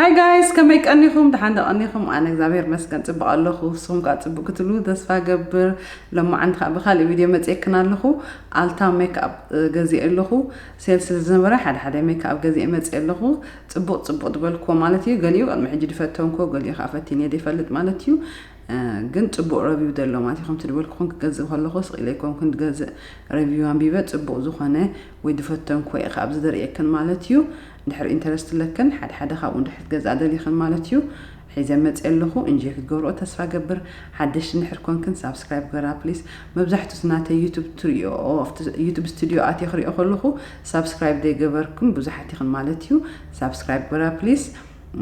Hi guys፣ ከመይ ቀኒኹም? ደሓን ዶ ቀኒኹም? ኣነ እግዚኣብሔር መስገን ጽቡቕ ኣለኹ። ንስኹም ከኣ ጽቡቕ ክትብሉ ተስፋ ገብር። ሎማዓንቲ ከኣ ብኻልእ ቪድዮ መጽኤክን ኣለኹ። ኣልታ ሜክኣፕ ገዚኤ ኣለኹ። ሴል ስለ ዝነበረ ሓደ ሓደ ሜክኣፕ ገዚኤ መጽኤ ኣለኹ። ጽቡቕ ጽቡቕ ዝበልክዎ ማለት እዩ። ገሊኡ ቅድሚ ሕጂ ድፈተንክዎ፣ ገሊኡ ከኣ ፈቲነ ዘይፈልጥ ማለት እዩ። ግን ጽቡቕ ረቪው ዘሎ ማለት እዩ። ከምቲ ዝበልኩኹም ክገዝእ ከለኹ ስቕ ኢለ ኣይኮንኩን ዝገዝእ፣ ረቪው ኣንቢበ ጽቡቕ ዝኾነ ወይ ዝፈተንኩ እየ ካብ ዝደርእየክን ማለት እዩ። እንድሕር ኢንተረስት ኣለክን ሓደ ሓደ ካብኡ እንድሕር ክትገዝኣ ደሊኽን ማለት እዩ። ሒዘ መጽእ ኣለኹ። እንጂ ክትገብርኦ ተስፋ ገብር። ሓደሽ እንድሕር ኮንክን ሳብስክራይብ ገራ ፕሊስ። መብዛሕትኡ ናተይ ዩቱብ ትሪኦ፣ ዩቱብ ስቱዲዮ ኣትየ ክሪኦ ከለኹ ሳብስክራይብ ዘይገበርኩም ብዙሓት ኢኽን ማለት እዩ። ሳብስክራይብ ገራ ፕሊስ።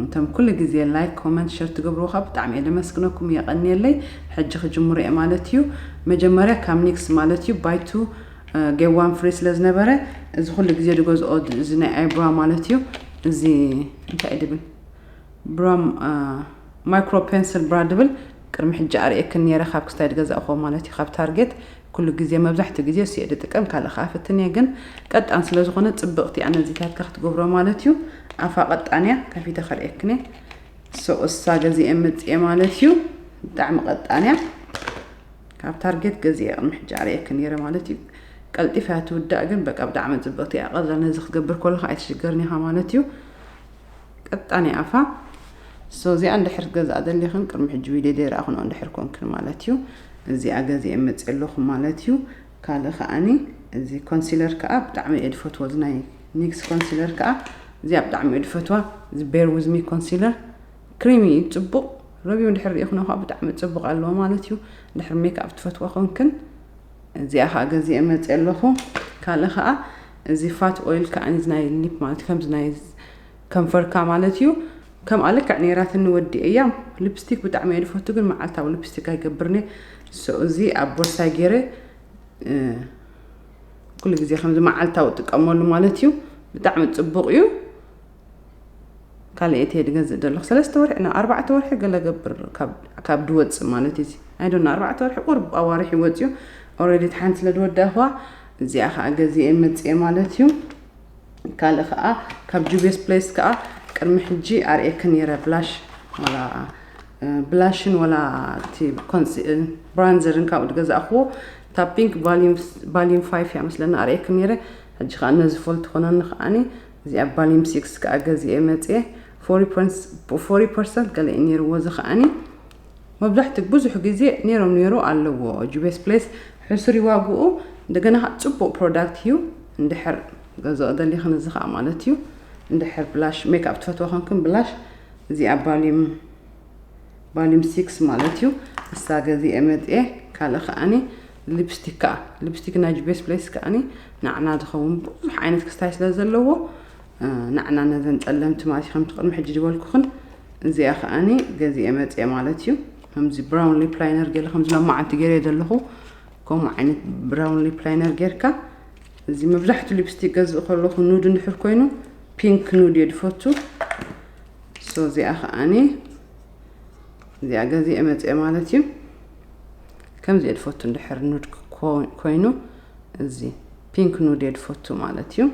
እቶም ኩሉ ግዜ ላይክ፣ ኮመንት፣ ሸር ትገብርዎ ካብ ብጣዕሚ እየ ደመስግነኩም፣ የቐንየለይ። ሕጂ ክጅምሩ እየ ማለት እዩ። መጀመርያ ካብ ኒክስ ማለት እዩ ባይ ቱ ጌት ዋን ፍሪ ስለ ዝነበረ፣ እዚ ኩሉ ግዜ ድገዝኦ እዚ ናይ ኣይብራ ማለት እዩ። እዚ እንታይ እዩ ድብል ብራም ማይክሮ ፔንስል ብራ ድብል ቅድሚ ሕጂ ኣርእየክን ነይረ፣ ካብ ክስታይ ድገዛእኹዎ ማለት እዩ። ካብ ታርጌት ኩሉ ግዜ፣ መብዛሕትኡ ግዜ እሱ እየ ድጥቀም፣ ካልእ ከዓ ፍትን እየ። ግን ቀጣን ስለ ዝኾነ ጽብቕቲ እያ ነዚታትካ ክትገብሮ ማለት እዩ። ኣፋ ቀጣን እያ፣ ከፊተ ከርእየክን እየ። ሶ እሳ ገዚኤ መጽኤ ማለት እዩ። ብጣዕሚ ቀጣን እያ። ካብ ታርጌት ገዚኤ ቅድሚ ሕጂ ኣርእየክን ነይረ ማለት እዩ። ቀልጢፋ እያ ትውዳእ፣ ግን በቃ ብጣዕሚ ጽብቕቲ እያ። ቀለል ነዚ ክትገብር ከለኻ ኣይትሽገርን ኢኻ ማለት እዩ። ቀጣን እያ ኣፋ። ሶ እዚኣ እንድሕር ክትገዝኣ ደሊኽን ቅድሚ ሕጂ ቪድዮ ደይረኣኽንኦ እንድሕር ኮንክን ማለት እዩ። እዚኣ ገዚኤ መጽእ ኣለኹ ማለት እዩ። ካልእ ከኣኒ እዚ ኮንሲለር ከኣ ብጣዕሚ እየ ድፈትዎ። እዚ ናይ ኒክስ ኮንሲለር ከኣ እዚኣ ብጣዕሚ እየ ድፈትዋ። እዚ ቤር ዊዝ ሚ ኮንሲለር ክሪሚ እዩ፣ ጽቡቕ ረቪው እንድሕር ርኢኽንኦ ከኣ ብጣዕሚ ጽቡቕ ኣለዎ ማለት እዩ። እንድሕር ሜክኣፕ ትፈትዋ ኮንክን እዚኣ ከኣ ገዚኤ መጽእ ኣለኹ። ካልእ ከኣ እዚ ፋት ኦይል ከኣ እዚ ናይ ሊፕ ማለት ከምዚ ናይ ከንፈርካ ማለት እዩ። ከምኣ ልክዕ ነይራትኒ ወዲኤያ። ሊፕስቲክ ብጣዕሚ እየ ዝፈቱ፣ ግን መዓልታዊ ሊፕስቲክ ኣይገብርን እየ። ሶ እዚ ኣብ ቦርሳይ ገይረ፣ እ፣ ኩሉ ግዜ ከምዚ መዓልታዊ እጥቀመሉ ማለት እዩ። ብጣዕሚ ጽቡቕ እዩ። ካልእ እየ ድገዝእ ዘለኹ። ሰለስተ ወርሒ፣ ና፣ ኣርባዕተ ወርሒ ገለ ገብር ካብ፣ ካብ ድወጽእ ማለት እዩ። እዚ ኣይዶና ኣርባዕተ ወርሒ ቁርብ ኣዋርሒ ወጽዩ። ኦልሬዲ እቲ ሓንቲ ስለ ዝወዳእኽዋ እዚኣ ከኣ ገዚኤ መጽኤ ማለት እዩ። ካልእ ከኣ ካብ ጁቤስ ፕሌስ ከኣ ቅድሚ ሕጂ ኣርእየክን ነይረ ብላሽ ወላ፣ እ፣ ብላሽን ወላ እቲ ኮንሲ-፣ እ፣ ብራንዘርን ካብኡ ዝገዛእኽዎ እታ ፒንክ ቫልዩም፣ ቫልዩም ፋይፍ እያ መስለና ኣርእየክን ነይረ። ሕጂ ከኣ ነዚ ፎልት ኮነኒ ከኣኒ እዚኣ ቫልዩም ሲክስ ከኣ ገዚኤ መጽኤ። ፎርቲ ፐርሰንት፣ ፎርቲ ፐርሰንት ገለ እዩ ነይርዎ እዚ ከኣኒ። መብዛሕትኡ ብዙሕ ግዜ ነይሮም ነይሩ ኣለዎ ጁቤስ ፕሌስ። ሕሱር እዩ ዋግኡ። እንደገና ከዓ ጽቡቕ ፕሮዳክት እዩ። እንድሕር ገዝኦ ደሊኽን እዚ ከዓ ማለት እዩ። እንድሕር ብላሽ ሜክኣፕ ትፈትዋ ኮንክን ብላሽ እዚኣ ቫልዩም፣ ቫልዩም ሲክስ ማለት እዩ። እሳ ገዚኤ መጽኤ። ካልእ ከዓኒ ሊፕስቲክ ከዓ፣ ሊፕስቲክ ናይ ጁቤስ ፕሌስ ከዓኒ ንዓና ዝኸውን ብዙሕ ዓይነት ክስታይ ስለ ዘለዎ፣ እ፣ ንዓና ነዘን ጸለምቲ ማለት እዩ፣ ከምቲ ቅድሚ ሕጂ ዝበልኩኽን፣ እዚኣ ከኣኒ ገዚኤ መጽኤ ማለት እዩ። ከምዚ ብራውን ሊፕ ላይነር ገለ ከምዚ ሎማዓንቲ ገይረ ዘለኹ፣ ከምኡ ዓይነት ብራውን ሊፕ ላይነር ጌርካ፣ እዚ መብዛሕትኡ ሊፕስቲክ ገዝእ ከለኹ ኑድ እንድሕር ኮይኑ፣ ፒንክ ኑድ እየ ዝፈቱ። ሶ እዚኣ ከኣኒ፣ እዚኣ ገዚኤ መጽኤ ማለት እዩ። ከምዚ እየ ዝፈቱ እንድሕር ኑድ ኮ-፣ ኮይኑ፣ እዚ ፒንክ ኑድ እየ ዝፈቱ ማለት እዩ።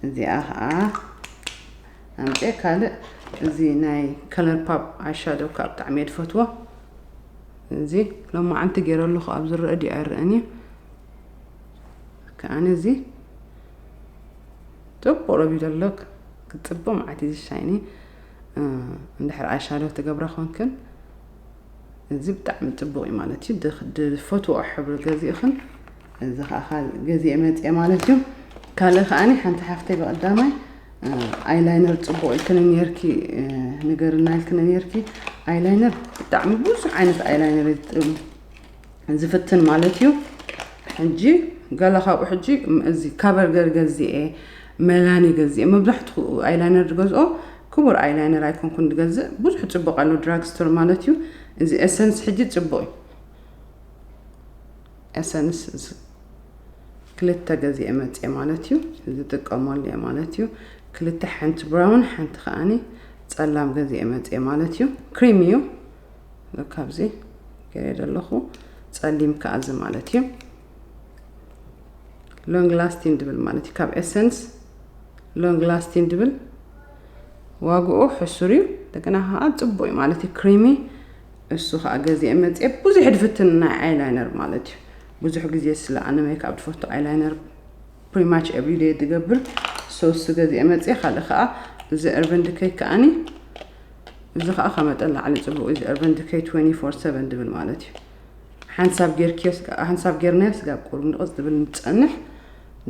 እዚኣ ከዓ ኣምፅኤ። ካልእ እዚ ናይ ከለር ፓፕ ኣይ ሻዶ ከዓ ብጣዕሚ እየ ዝፈትዎ። እዚ ሎማዓንቲ ገይረ ኣለኹ፣ ኣብ ዝረአ ድዩ ኣይረአን እዩ። ከኣነ እዚ ጽቡቕ ረቢዱ ኣሎ። ክጽብቕ መዓት እዚ ሻይኒ፣ እ፣ እንድሕር ኣይ ሻዶ ትገብራ ኮንክን፣ እዚ ብጣዕሚ ጽቡቕ እዩ ማለት እዩ። ድኽ-፣ ድፈትዎ ሕብሪ ገዚእኽን፣ እዚ ኸዓ ካል-፣ ገዚኤ መጽኤ ማለት እዩ። ካልእ ከዓኒ ሓንቲ ሓፍተይ ብቐዳማይ፣ እ፣ ኣይላይነር ጽቡቕ ኢልክኒ ኔርኪ፣ እ፣ ንገርና ኢልክኒ ኔርኪ። ኣይላይነር ብጣዕሚ ብዙሕ ዓይነት ኣይላይነር እዩ ዝጥ-፣ ዝፍትን ማለት እዩ። ሕጂ ገለ ካብኡ ሕጂ እዚ ካቨርገር ገዚኤ፣ መላኒ ገዚኤ፣ መብዛሕትኡ ኣይላይነር ዝገዝኦ ክቡር ኣይላይነር ኣይኮንኩን ዝገዝእ፣ ብዙሕ ጽቡቕ ኣሎ ድራግ ስቶር ማለት እዩ። እዚ ኤሰንስ ሕጂ ጽቡቕ እዩ። ኤሰንስ እዚ ክልተ ገዚኤ መጽኤ ማለት እዩ። እዚ ዝጥቀመሉ እየ ማለት እዩ። ክልተ፣ ሓንቲ ብራውን፣ ሓንቲ ከዓኒ ጸላም ገዚኤ መጽኤ ማለት እዩ። ክሪም እዩ። ካብዚ ገይረ ዘለኹ ጸሊም ከኣ እዚ ማለት እዩ። ሎንግ ላስቲን ድብል ማለት እዩ። ካብ ኤሰንስ ሎንግ ላስቲን ድብል ዋግኡ ሕሱር እዩ። እንደገና ከዓ ፅቡቅ እዩ ማለት እዩ። ክሪሚ እሱ ከዓ ገዚአ መፅአ። ብዙሕ ድፍትን ናይ ኣይላይነር ማለት እዩ። ብዙሕ ግዜ ስለ ኣነ ሜክኣፕ ድፈቱ ኣይላይነር ፕሪማች ኤቭሪዴ ድገብር። ሶ እሱ ገዚአ መፅአ። ካልእ ከዓ እዚ እርቨን ድከይ ከዓኒ እዚ ከዓ ከመጠን ላዕሊ ፅቡቅ እዩ። እዚ እርቨን ድከይ ትወንቲ ፎር ሰቨን ድብል ማለት እዩ። ሓንሳብ ጌርክዮ ስጋ- ሓንሳብ ጌርናዮ ስጋብ ቁሩብ ንቕፅ ድብል ንፀንሕ።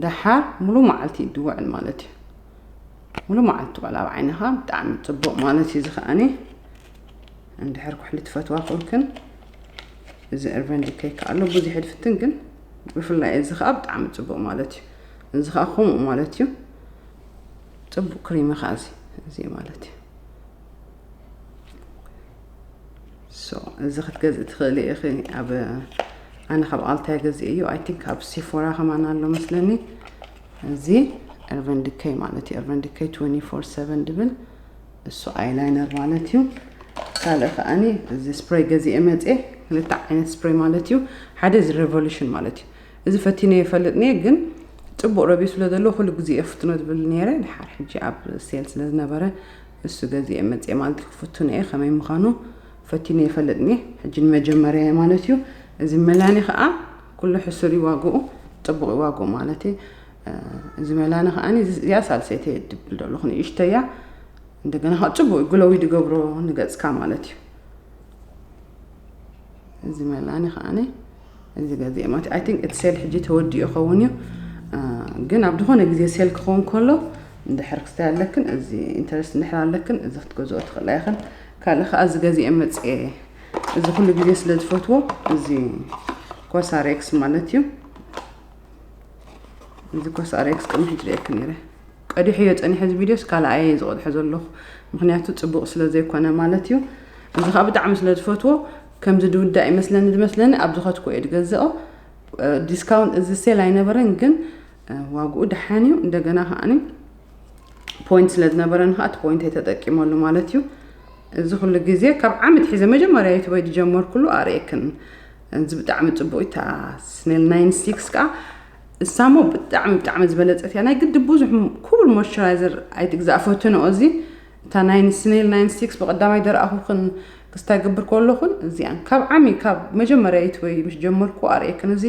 ደሓር ሙሉ መዓልቲ እዩ ድውዕል ማለት እዩ። ሙሉ መዓልቲ ውዕል ኣብ ዓይንኻ ብጣዕሚ ፅቡቅ ማለት እዩ። እዚ ከዓኒ እንድሕር ኩሕሊ ትፈትዋ ኮንክን እዚ እርቨን ድከይ ከኣሎ ብዙሕ ድፍትን ግን ብፍላይ እዚ ከዓ ብጣዕሚ ፅቡቅ ማለት እዩ። እዚ ከዓ ከምኡ ማለት እዩ። ፅቡቅ ክሪሚ ከዓ እዚ እዚ ማለት እዩ። ሶ እዚ ክትገዝእ ትኽእሊ ኢኺ። ኣብ ኣነ ካብ ኣልታይ ገዝእ እዩ። ኣይ ቲንክ ኣብ ሲፎራ ከማን ኣሎ መስለኒ። እዚ እርቨን ድከይ ማለት እዩ። እርቨን ድከይ ትወንቲ ፎር ሰቨን ድብል እሱ ኣይላይነር ማለት እዩ። ካልእ ከዓኒ እዚ ስፕሬይ ገዚኤ መፅኤ። ክልተ ዓይነት ስፕሬይ ማለት እዩ። ሓደ እዚ ሬቮሉሽን ማለት እዩ። እዚ ፈቲነ ይፈልጥ ነየ ግን ፅቡቅ ረብዩ ስለ ዘሎ ኩሉ ግዜ እየ ፍትኖ ዝብል ነይረ። ድሓር ሕጂ ኣብ ሴል ስለ ዝነበረ እሱ ገዚኤ መፅኤ ማለት ክፍትኖ እየ። ከመይ ምዃኑ ፈቲነ ይፈልጥ ነየ። ሕጂ ንመጀመርያ እየ ማለት እዩ። እዚ መላኒ ከዓ ኩሉ ሕሱር እዩ ዋግኡ፣ ፅቡቅ እዩ ዋግኡ ማለት እዩ። እዚ መላኒ ከዓ እዚኣ ሳልሰይቲ እየ ድብል ዘለኹ ንእሽተያ። እንደገና ከዓ ፅቡቅ ግሎዊ ድገብሮ ንገፅካ ማለት እዩ። እዚ መላኒ ከዓ እዚ ገዚኤ ማለት ኣይ ቲንክ እቲ ሴል ሕጂ ተወዲኡ ይኸውን እዩ። ግን ኣብ ዝኾነ ግዜ ሴል ክኸውን ከሎ እንድሕር ክስታይ ኣለክን እዚ ኢንተረስት እንድሕር ኣለክን እዚ ክትገዝኦ ትኽእላ ኢኽን። ካልእ ከዓ እዚ ገዚኤ መፅኤ እዚ ኩሉ ግዜ ስለ ዝፈትዎ እዚ ኮሳሬክስ ማለት እዩ። እዚ ኮሳሬክስ ቅድሚ ሕጂ ርእየክ ነይረ። ቀዲሕዮ ጸኒሐ እዚ ቪድዮስ ካልኣየ ዝቆድሐ ዘለኹ። ምኽንያቱ ጽቡቕ ስለ ዘይኮነ ማለት እዩ። እዚ ኸኣ ብጣዕሚ ስለ ዝፈትዎ ከምዚ ድውዳእ ይመስለኒ ድመስለኒ ኣብ ዝኸትኩ እየ ድገዝኦ። ዲስካውንት እዚ ሴል ኣይነበረን ግን ዋግኡ ደሓን እዩ። እንደገና ከዓኒ ፖይንት ስለ ዝነበረኒ ከዓ እቲ ፖይንት ተጠቂመሉ ማለት እዩ። እዚ ኩሉ ግዜ ካብ ዓመት ሒዘ መጀመርያ ዩቱበይ ዝጀመርኩሉ ኣርእየክን እዚ ብጣዕሚ ፅቡቅ እዩ። እታ ስኔል ናይን ሲክስ ከዓ እሳሞ ብጣዕሚ ብጣዕሚ ዝበለፀት እያ። ናይ ግዲ ብዙሕ ኩብል ሞይስቸራይዘር ኣይትግዛእ ፈትንኦ። እዚ እታ ናይ ስኔል ናይን ሲክስ ብቀዳማይ ደረኣኹክን ክስታይ ገብር ከለኹን እዚኣን ካብ ዓሚ ካብ መጀመርያ ዩቱበይ ምስ ጀመርኩ ኣርእየክን እዚ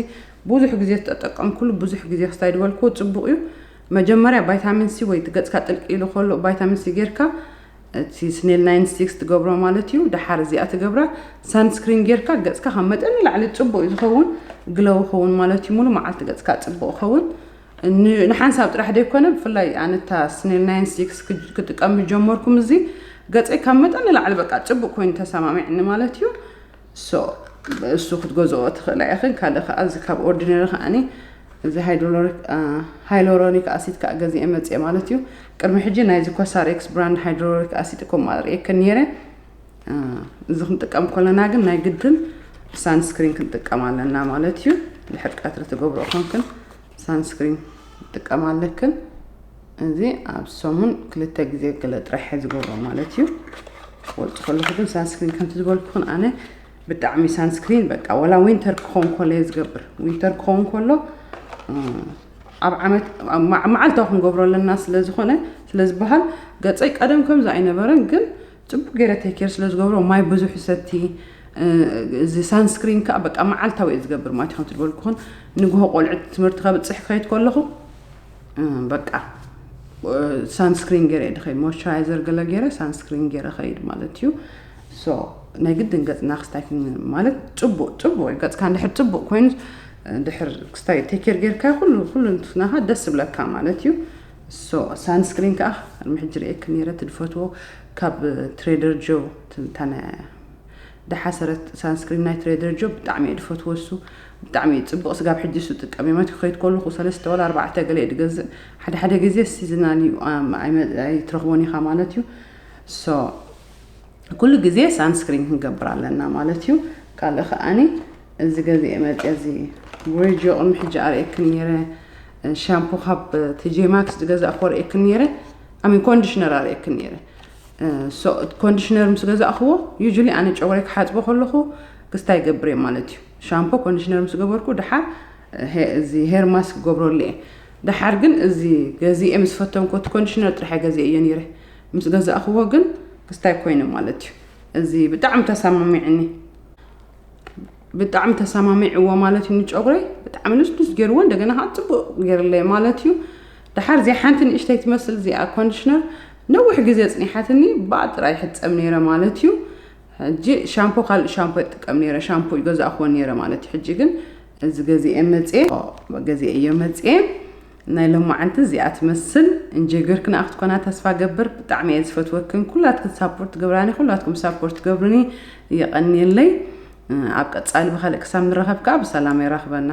ብዙሕ ግዜ ተጠቀምኩሉ ብዙሕ ግዜ ክስታይ ዝበልኩ ፅቡቅ እዩ። መጀመርያ ቫይታሚን ሲ ወይ ገፅካ ጥልቂ ኢሉ ከሎ ቫይታሚን ሲ ጌርካ እቲ ስኔል ናይን ሲክስ ትገብሮ ማለት እዩ። ደሓር እዚኣ ትገብራ ሳንስክሪን ጌርካ ገፅካ ካብ መጠን ንላዕሊ ፅቡቅ እዩ ዝኸውን። ግለው ኸውን ማለት እዩ። ሙሉ መዓልቲ ገፅካ ፅቡቅ ኸውን። ን- ንሓንሳብ ጥራሕ ዘይኮነ ብፍላይ ኣነታ ስኔል ናይን ሲክስ ክጥቀም ጀመርኩም እዚ ገፀይ ካብ መጠን ንላዕሊ በቃ ፅቡቅ ኮይኑ ተሰማሚዕኒ ማለት እዩ። ሶ እሱ ክትገዝኦ ትኽእላ ኢኽን። ካልእ ከዓ እዚ ካብ ኦርዲነሪ ከዓኒ እዚ ሃይድሮሎሪክ ሃይሎሮኒክ ኣሲድ ከዓ ገዚኤ መፅኤ ማለት እዩ። ቅድሚ ሕጂ ናይዚ ኮሳሬክስ ብራንድ ሃይድሮሎሪክ ኣሲድ እኮ ማርእየክን ነይረ። እዚ ክንጥቀም ከለና ግን ናይ ግድን ሳንስክሪን ክንጥቀም ኣለና ማለት እዩ። ድሕር ቀትሪ ትገብሮ ኮንክን ሳንስክሪን ትጥቀም ኣለክን። እዚ ኣብ ሰሙን ክልተ ግዜ ገለ ጥራሕ ዝገብሮ ማለት እዩ። ክወፅእ ከለኹ ግን ሳንስክሪን ከምቲ ዝበልኩኽን ኣነ ብጣዕሚ ሳንስክሪን በቃ ወላ ዊንተር ክኸውን ከሎ እየ ዝገብር። ዊንተር ክኸውን ከሎ ኣብ ዓመት መዓልታዊ ክንገብሮ ኣለና ስለ ዝኾነ ስለ ዝበሃል ገፀይ ቀደም ከምዚ ኣይነበረን ግን ፅቡቅ ገይረ ቴኬር ስለ ዝገብሮ ማይ ብዙሕ ሰቲ። እዚ ሳንስክሪን ከዓ በቃ መዓልታዊ እየ ዝገብር ማለት ከምቲ ዝበልኩኹን ንግሆ ቆልዑት ትምህርቲ ከብፅሕ ክኸይድ ከለኹ በቃ ሳንስክሪን ገይረ እየ ድኸይድ ሞይስቸራይዘር ገለ ገይረ ሳንስክሪን ገይረ ኸይድ ማለት እዩ። ሶ ናይ ግድን ገፅና ክስታይ ማለት ፅቡቅ ፅቡቅ እዩ። ገፅካ እንድሕር ፅቡቅ ኮይኑ ድሕር ክስታይ ቴኬር ጌርካ ኩሉ ኩሉ እንትናኻ ደስ ዝብለካ ማለት እዩ። ሶ ሳንስክሪን ከዓ ቅድሚ ሕጂ ርእየክ ነይረ ትድፈትዎ ካብ ትሬደር ጆ ትንታነ ደሓሰረት ሳንስክሪን ናይ ትሬደር ጆ ብጣዕሚ እየ ድፈትዎ። እሱ ብጣዕሚ እዩ ፅቡቅ። ስጋብ ሕጂ እሱ ጥቀም እየ ማለት ክኸይድ ከለኩ ሰለስተ ወላ ኣርባዕተ ገለ እየ ድገዝእ። ሓደ ሓደ ግዜ ሲዝናል እዩ ኣይትረኽቦን ኢኻ ማለት እዩ። ሶ ኩሉ ግዜ ሳንስክሪን ክንገብር ኣለና ማለት እዩ። ካልእ ከዓኒ እዚ ገዚኤ መፅየ እዚ ሬጅዮ ቅድሚ ሕጂ ኣርእየክን ነይረ። ሻምፖ ካብ ቲጄ ማክስ ዝገዛእክዎ ኣርእየክን ነይረ። ኣሚን ኮንዲሽነር ኣርእየክን ነይረ። ኮንዲሽነር ምስ ገዛእክዎ ዩሊ ኣነ ጨጉረይ ክሓፅቦ ከለኹ ክስታይ ገብር እየ ማለት እዩ። ሻምፖ ኮንዲሽነር ምስ ገበርኩ ድሓር እዚ ሄር ማስክ ክገብረሉ እየ። ድሓር ግን እዚ ገዚኤ ምስ ፈተንኮ እቲ ኮንዲሽነር ጥራሕ ገዚኤ እዮ ነይረ። ምስ ገዛእኽዎ ግን ክስታይ ኮይኑ ማለት እዩ። እዚ ብጣዕሚ ተሰማሚዕኒ፣ ብጣዕሚ ተሰማሚዕዎ ማለት እዩ። ንጨጉረይ ብጣዕሚ ልስሉስ ገይርዎ፣ እንደገና ከዓ ፅቡቅ ገይርለይ ማለት እዩ። ደሓር እዚኣ ሓንቲ ንእሽተይ ትመስል እዚኣ ኮንዲሽነር ነዊሕ ግዜ ፅኒሓትኒ፣ ብኣ ጥራይ ሕፀብ ነይረ ማለት እዩ። ሕጂ ሻምፖ፣ ካልእ ሻምፖ ይጥቀም ነይረ፣ ሻምፖ ይገዛእኽዎ ነይረ ማለት እዩ። ሕጂ ግን እዚ ገዚኤ መፅየ፣ ገዚኤ እዮ መፅየ። ናይ ሎማዓንቲ እዚኣ ትመስል እንጀገርክና ክትኮና ተስፋ ገብር። ብጣዕሚ እየ ዝፈትወክን፣ ኩላትክን ሳፖርት ገብራኒ፣ ኩላትኩም ሳፖርት ገብርኒ። የቐንየለይ። ኣብ ቀፃሊ ብካልእ ክሳብ ንራኸብ ከዓ ብሰላም የራኽበና።